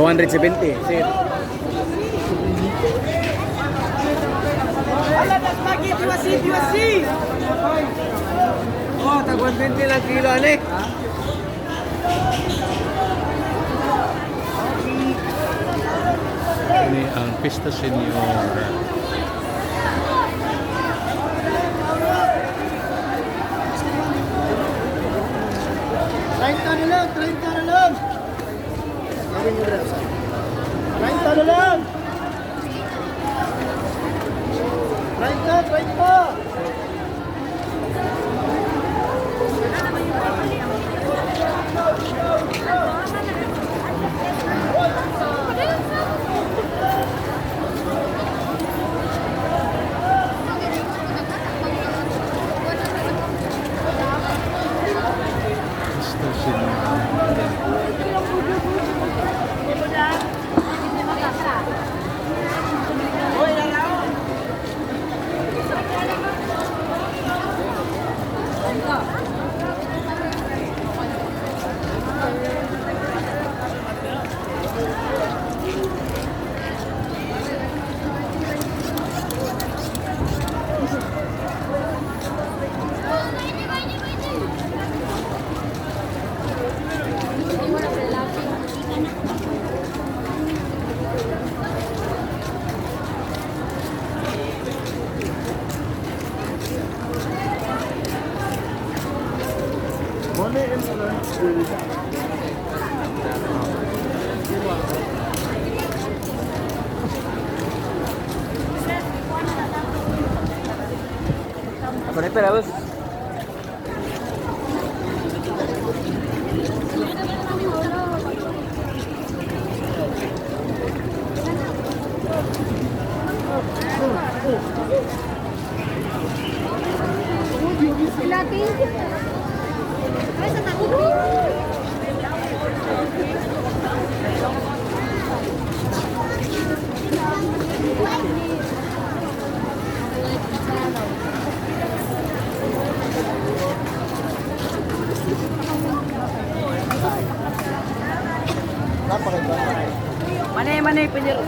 270, sir. Oh, tag 120 lang kilo, ane. Ini ang Pista Senior. Treinta na lang, 30 na lang. Gawin niyo rin. 30 na lang. 30, 30. Pista Senior. Ako na pera, boss. Sila, thank you. Ay, sa takot. Manay, manay, pinyero.